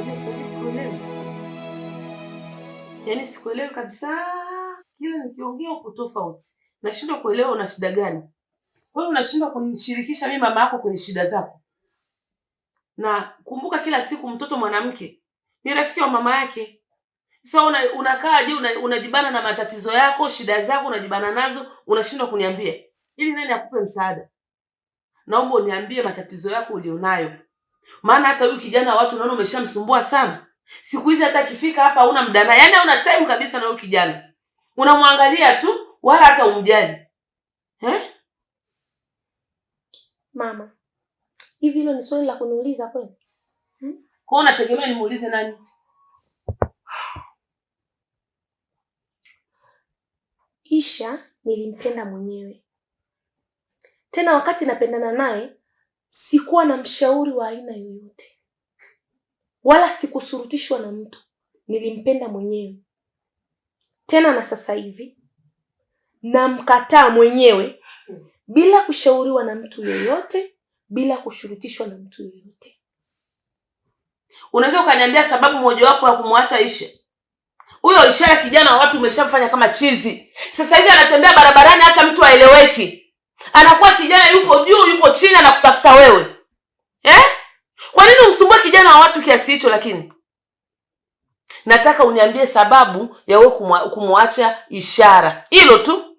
Sasa hivi sikuelewi. Yaani sikuelewi kabisa. Kila nikiongea uko tofauti. Nashindwa kuelewa una shida gani. Kwa hiyo unashindwa kunishirikisha mimi mama yako kwenye shida zako. Na kumbuka kila siku mtoto mwanamke ni rafiki wa mama yake. Sasa unakaa je, unajibana na matatizo yako, shida zako unajibana nazo, unashindwa kuniambia. Ili nani akupe msaada? Naomba uniambie matatizo yako ulionayo. Maana hata huyu kijana wa watu unaona umeshamsumbua sana. Siku hizi hata akifika hapa huna muda naye. Yaani huna time kabisa na huyu kijana. Unamwangalia tu wala hata umjali. Eh? Mama, hivi hilo ni swali la kuniuliza kweli? Kwa hiyo unategemea nimuulize nani? Isha nilimpenda mwenyewe. Tena wakati napendana naye sikuwa na mshauri wa aina yoyote, wala sikusurutishwa na mtu. Nilimpenda mwenyewe. Tena na sasa hivi namkataa mwenyewe bila kushauriwa na mtu yoyote, bila kushurutishwa na mtu yoyote. Unaweza ukaniambia sababu mojawapo ya kumwacha Isha? Huyo Ishara kijana wa watu umeshamfanya kama chizi. Sasa hivi anatembea barabarani hata mtu haeleweki. Anakuwa kijana yupo juu yupo chini anakutafuta wewe. Eh? Kwa nini umsumbue kijana wa watu kiasi hicho lakini? Nataka uniambie sababu ya wewe kumwacha Ishara. Hilo tu.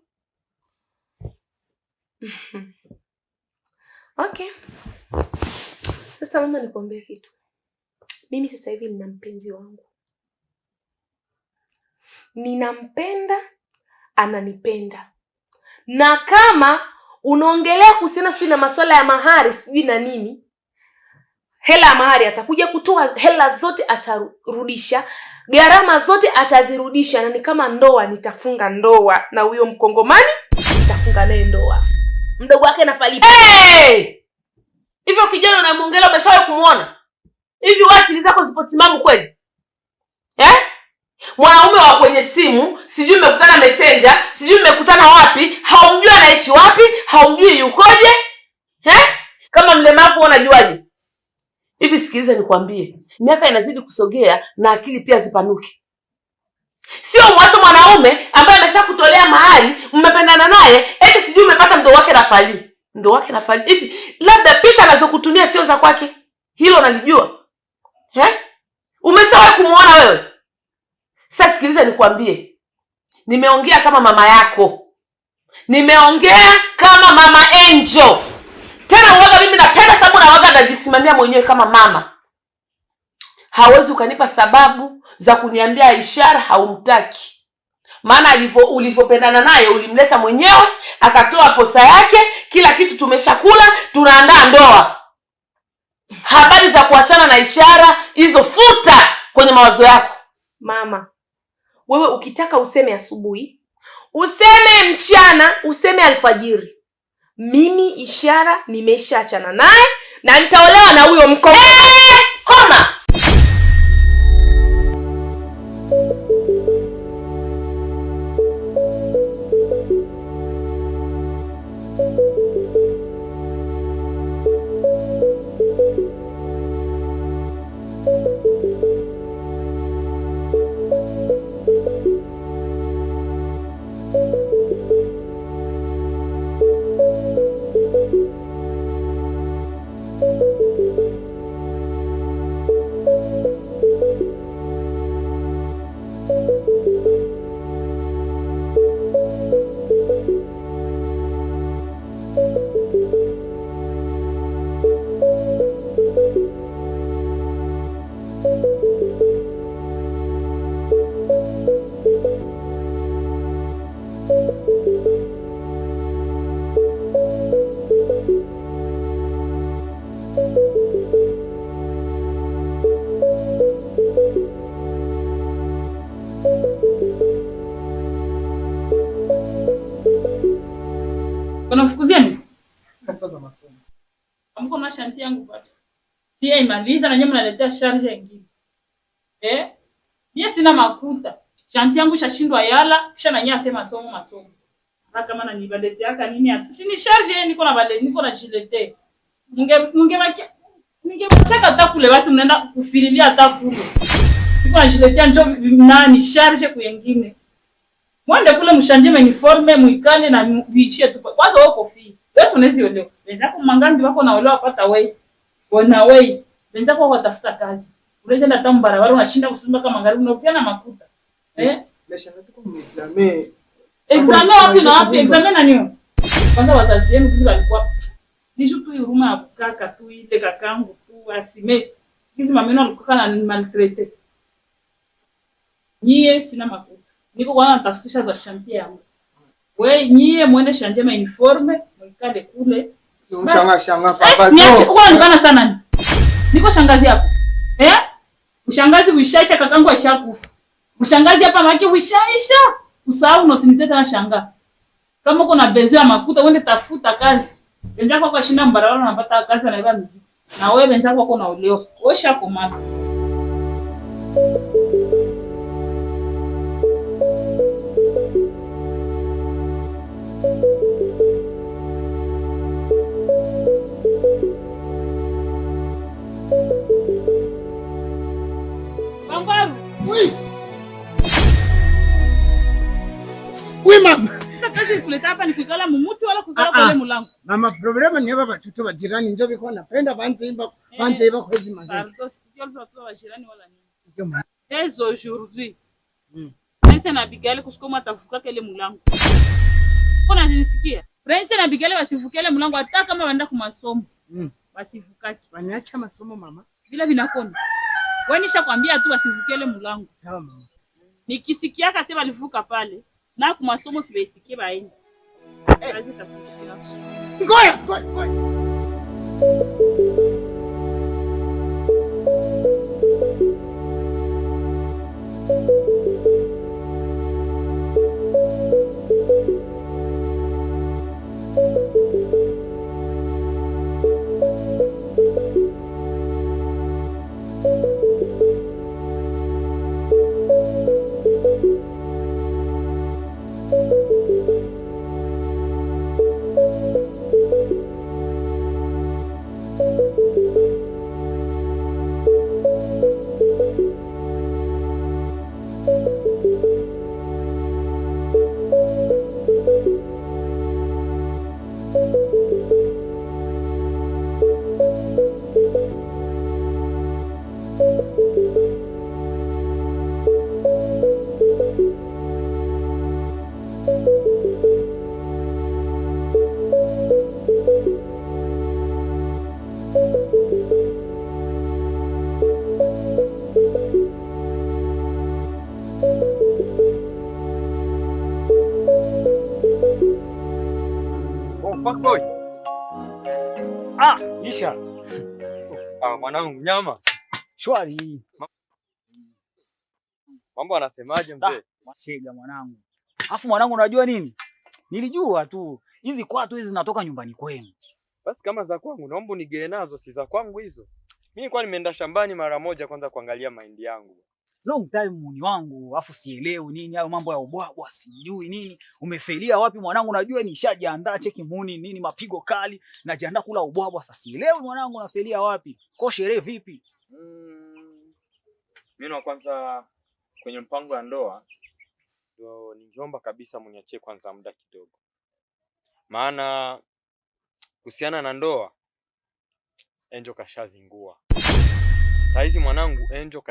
Okay. Sasa mama, nikwambie kitu. Mimi sasa hivi nina mpenzi wangu. Ninampenda, ananipenda. Na kama unaongelea kuhusiana sijui na masuala ya mahari sijui na nini, hela ya mahari atakuja kutoa, hela zote atarudisha, gharama zote atazirudisha, na ni kama ndoa, nitafunga ndoa na huyo Mkongomani, nitafunga naye ndoa. Mdogo wake na Falipu. Hey! Hivyo kijana unamwongelea umeshawahi kumuona? Hivi wewe akili zako zipo timamu kweli? Eh? Mwanaume wa kwenye simu, sijui mmekutana Messenger, sijui mmekutana wapi, haumjui anaishi wapi, haumjui yukoje? Eh? Kama mlemavu unajuaje? Hivi sikiliza nikwambie, miaka inazidi kusogea na akili pia zipanuke. Sio mwache mwanaume ambaye ameshakutolea mahali, mmependana naye, eti sijui umepata mdogo wake Rafali. Mdogo wake Rafali. Hivi labda picha anazokutumia sio za kwake. Hilo unalijua? Eh? Umeshawahi kumuona wewe? Sasa sikiliza nikwambie. Nimeongea kama mama yako. Nimeongea kama mama Angel. Tena uwaga mimi napenda sababu na uwaga najisimamia mwenyewe kama mama. Hawezi ukanipa sababu za kuniambia Ishara haumtaki. Maana ulivyopendana naye ulimleta mwenyewe, akatoa posa yake, kila kitu tumeshakula, tunaandaa ndoa. Habari za kuachana na Ishara hizo futa kwenye mawazo yako. Mama, wewe ukitaka useme asubuhi, useme mchana, useme alfajiri. Mimi Ishara nimeshaachana naye na nitaolewa na huyo mko. Hey, koma. Unamfukuzia nini? Amko mashanti yangu bado. Si imaliza na nyinyi mnaletea charge nyingine. Eh? Mimi sina makuta. Shanti yangu shashindwa yala kisha na nyinyi asema masomo masomo. Hata kama na nibaletea hata nini hata. Si ni charge niko na bale niko na jilete. Munge munge maki. Ningekucheka hata kule basi mnaenda kufililia hata kule. Iko nashiletea njo nani charge kuyengine. Mwende kule mshanje uniforme muikale na muishie tu. Kwanza wewe uko fii. Wewe unaweza olewa. Wenzako mangambi wako na olewa pata wewe. Wana wewe. Wenzako wako watafuta kazi. Unaweza enda hata mbarabara unashinda kusumba kama ngari unaopia na makuta. Eh? Examen wapi na wapi? Examen na nini? Kwanza wazazi wenu kizi walikuwa nishu tu huruma ya kaka tu ile kakangu tu asime. Kizi mameno alikuwa na maltraité. Nyie sina makuta. Niko kwanza natafutisha za chantier yangu. We nyie mwende chantier ma uniforme, mwikale kule. Shanga shanga papa. Niache uko unaonekana sana ni. Niko shangazi hapo. Eh? Ushangazi uishaisha kakangu aishakufa. Ushangazi hapa maki uishaisha. Usahau na usinitete na shanga. Kama uko na besoin ya makuta uende tafuta kazi. Wenzako wako shinda mbarabara unapata kazi anaiba muziki. Na wewe wenzako wako na uleo. Osha komana. Bangwaru. Oui. Oui mama. Sasa kazi kuleta hapa ni kuikala mumuti wala kuikala kwa mulango. Mama, problema ni hapa watoto wa jirani ndio biko napenda banze imba kwezi maneno. Pardon, sikujua watoto wa jirani wala nini. Ndio maana. Dès aujourd'hui. Prince na Abigail kusukuma atavuka kile mulango. Mbona zinisikia? Prince na Abigail wasivuke ile mulango hata kama wanaenda kwa masomo. Wasivukaki. Wanaacha masomo mama. Bila vinakona. Wewe nishakwambia tu wasivuke ile mulango. Sawa mama. Nikisikia kase walivuka pale na kwa masomo sibaitikie baende. Kazi takuishia. Ngoja, ngoja, ngoja. Fuckboy. Ah, Isha. Ah, mwanangu nyama. Shwari. Mambo anasemaje mzee? Shega mwanangu. Alafu mwanangu unajua nini? Nilijua tu hizi kwatu hizi zinatoka nyumbani kwenu. Basi kama za kwangu naomba unigee nazo, si za kwangu hizo. Mimi nilikuwa nimeenda shambani mara moja kwanza kuangalia mahindi yangu. Long time muni wangu, afu sielewi nini hayo mambo ya ubwabwa, sijui nini. Umefelia wapi mwanangu? Najua nishajiandaa cheki muni nini mapigo kali, najiandaa kula ubwabwa, sasa sielewi mwanangu nafelia wapi. Kwa sherehe vipi? Mimi wa kwanza kwenye mpango ya ndoa ndio ningeomba kabisa mniachie kwanza muda kidogo. Maana kuhusiana na ndoa Angel kashazingua. Saizi mwanangu Angel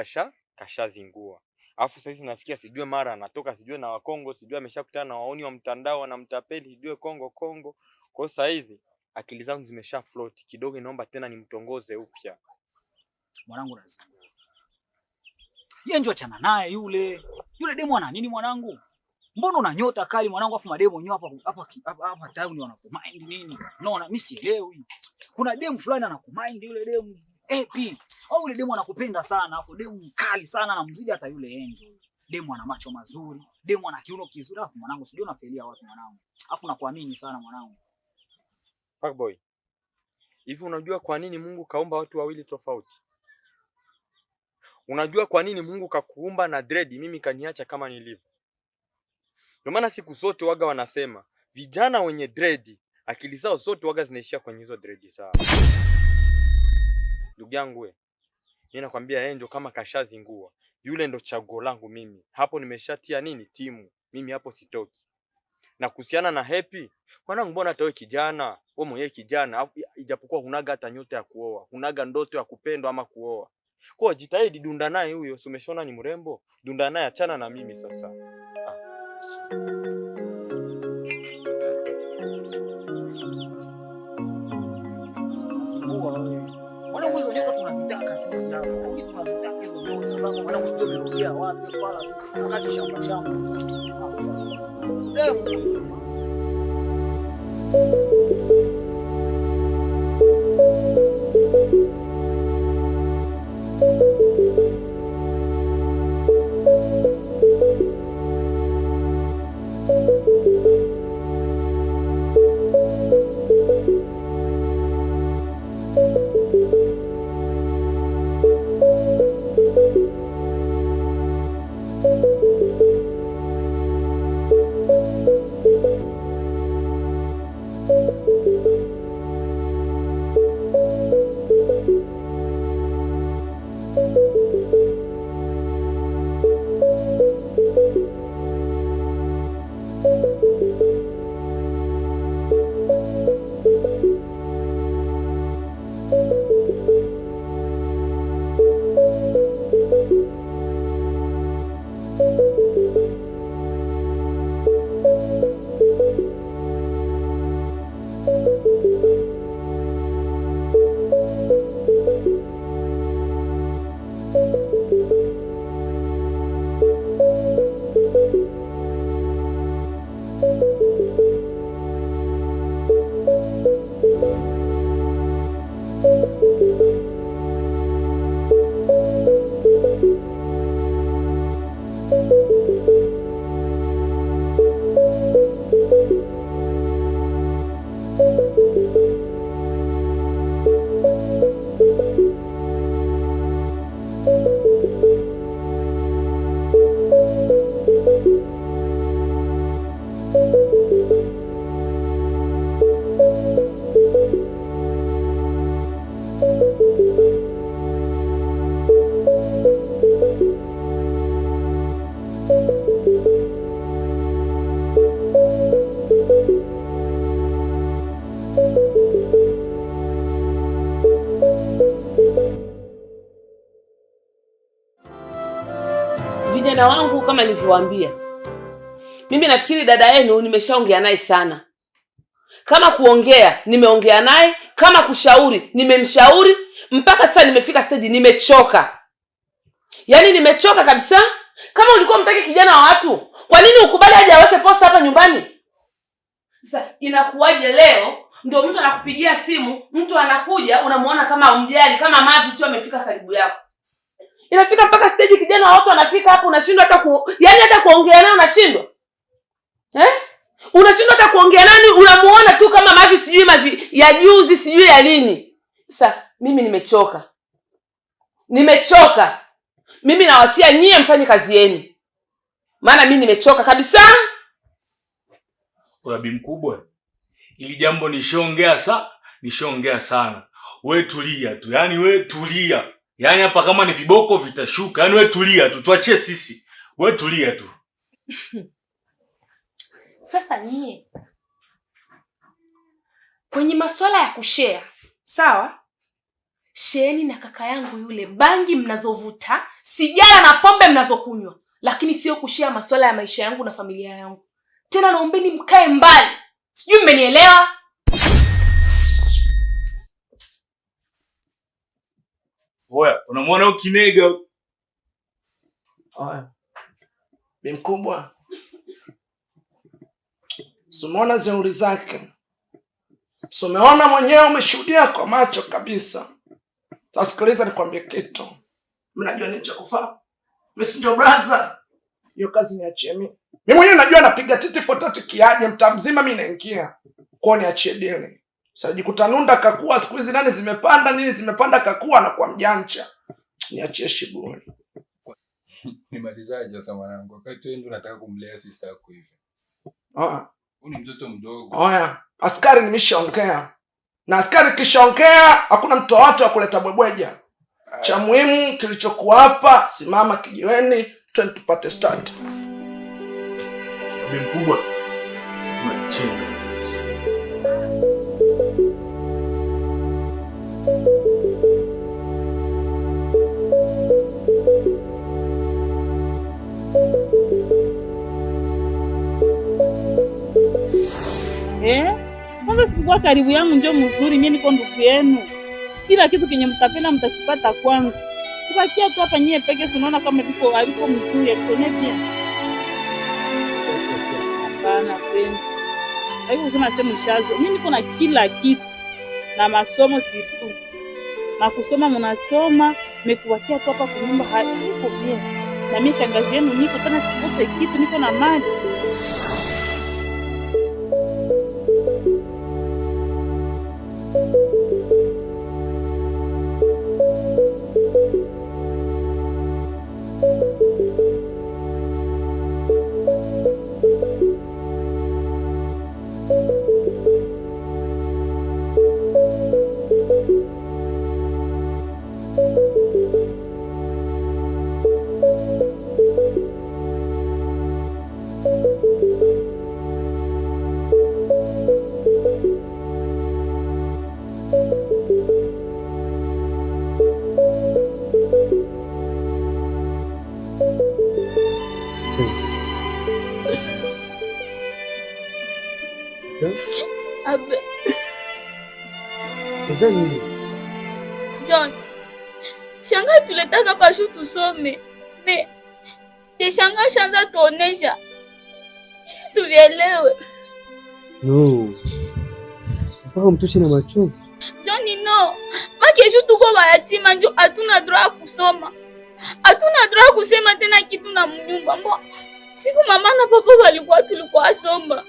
kashazingua. Alafu saizi nasikia sijue mara anatoka sijue na Wakongo, sijue ameshakutana na waoni wa mtandao na mtapeli sijue Kongo Kongo. Kwa hiyo saizi akili zangu zimesha float kidogo, inaomba tena nimtongoze upya. Mwanangu nazingua. Yeye ndio achana naye yule. Yule demu ana nini mwanangu? Mbona una nyota kali mwanangu, afu mademu wenyewe hapa hapa hapa town wanakumind nini? Unaona mimi sielewi. Kuna demu fulani anakumind yule demu. AP. Au yule demu anakupenda sana, afu demu mkali sana anamzidi hata yule Angel. Demu ana macho mazuri, demu ana kiuno kizuri, afu mwanangu sijui unafelia wapi mwanangu. Afu nakuamini sana mwanangu. Fuckboy. Hivi unajua kwa nini Mungu kaumba watu wawili tofauti? Unajua kwa nini Mungu kakuumba na dread, mimi kaniacha kama nilivyo? Ndio maana siku zote waga wanasema vijana wenye dread akili zao zote waga zinaishia kwenye hizo dread zao. Ndugu yangu we, mimi nakwambia Angel kama kashazingua, yule ndo chaguo langu mimi. Hapo nimeshatia nini timu, mimi hapo sitoki. Na kuhusiana na Happy, mwanangu, mbona hata wewe kijana, wewe mwenyewe kijana, afu ijapokuwa hunaga hata nyota ya kuoa, hunaga ndoto ya kupendwa ama kuoa. Kwa jitahidi, dunda naye huyo, si umeshaona ni mrembo? Dunda naye, achana na mimi sasa. Zingua wewe. Mwanangu, hizo nyota tunazitaka sisi hapa. Huyu tunazitaka hizo nyota zangu mwanangu, sijui umerudia wapi fala tu. Wakati shamba shamba. Demu. Vijana wangu, kama nilivyowaambia, mimi nafikiri dada yenu nimeshaongea naye sana. Kama kuongea nimeongea naye, kama kushauri nimemshauri, mpaka sasa nimefika stage nimechoka. Yaani nimechoka kabisa. Kama ulikuwa mtaki kijana wa watu, kwa nini ukubali aje aweke posa hapa nyumbani? Sasa inakuwaje leo ndio mtu anakupigia simu, mtu anakuja unamuona kama umjali, kama mavi tu amefika karibu yako. Inafika mpaka stage kijana wa watu anafika hapo unashindwa hata yaani hata kuongea naye unashindwa. Eh? Unashindwa hata kuongea nani, unamuona tu kama mavi, sijui mavi ya juzi sijui ya lini. Sasa mimi nimechoka. Nimechoka. Mimi nawachia nyie mfanye kazi yenu. Maana mimi nimechoka kabisa. Oya bi mkubwa, ili jambo nishaongea sana. We tulia tu, yaani we tulia. Yaani hapa kama ni viboko vitashuka. Yaani we tulia tu, tuachie sisi. We tulia tu. Sasa nyie kwenye masuala ya kushare, sawa? Sheeni na kaka yangu yule bangi mnazovuta, sigara na pombe mnazokunywa, lakini sio kushare masuala ya maisha yangu na familia yangu. Tena naombeni mkae mbali. Sijui mmenielewa? Oya, unamwona huyu kinega? Oya. Bi mkubwa. Sumeona zeuri zake. Sumeona mwenyewe, umeshuhudia kwa macho kabisa. Tasikiliza nikwambie kitu. Mimi najua nini cha kufaa. Mimi si ndio brother. Hiyo kazi niachie mimi. Mimi mwenyewe najua napiga titi for tati kiaje mtaa mzima mimi naingia. Kwa niachie dili. Sasa jikuta nunda kakua siku hizi nani zimepanda nini zimepanda kakua na kwa mjanja. Niachie shughuli. Nimalizaje sasa mwanangu? Wakati wewe ndio unataka kumlea sister yako hivi. Ah. Huyu ni mtoto mdogo. Oya, askari nimeshaongea. Na askari kishaongea, hakuna mtu wote wa kuleta bwebweja. Cha muhimu kilichokuwa hapa, simama kijiweni, twende tupate start. Bibi mkubwa, tunachenga. Kwanza sikukuwa karibu yangu njo mzuri, mimi niko ndugu yenu. Kila kitu kenye mtapenda mtakipata kwangu. Kubakia tu hapa nyie peke, unaona kama viko aliko mzuri, alisomea pia. Hapana friends. Haiko kusema sema shazo. Mimi niko na kila kitu. Na masomo si tu. Na kusoma mnasoma, mekubakia tu hapa kunyumba haiko bien. Na mimi shangazi yenu niko tena sikose kitu, niko na mali. Abe. Eza nini? John, shanga tuletaka pashu tusome. Me, te shanga shanza tuonesha. Tuvielewe. No. Mpaka mtushe na machozi. John, no. Makeshu tuko wayatima njo hatuna droit kusoma. Hatuna droit kusema tena kitu na mnyumba. Mbo, siku mama na papa walikuwa tulikuwa soma.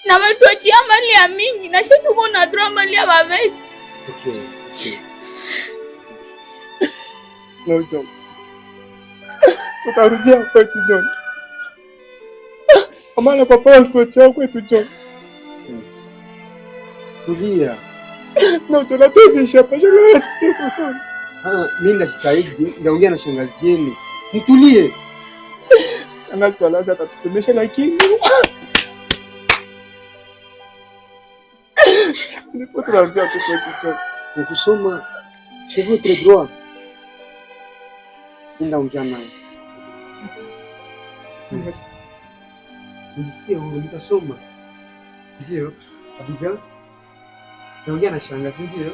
Na watuachia mali ya mingi na shi tuko na droit mali ya babetu. Okay, okay. No, John. Tutarudia kwetu John. Mama na papa walituachia kwetu John. Yes. Tulia. No, tunatesisha hapa, shangazi anatutesa sana. Mimi najitahidi, ndaongea na shangazi yenu. Mtulie. Shangazi twalaza atatusemesha lakini ndipo tunarudia tu kwetu John. Na kusoma c'est votre droit. Ndaongea naye. Yes. Nijisikie huru, nitasoma. Ndio, Abigail. Naongea na shangazi, ndio.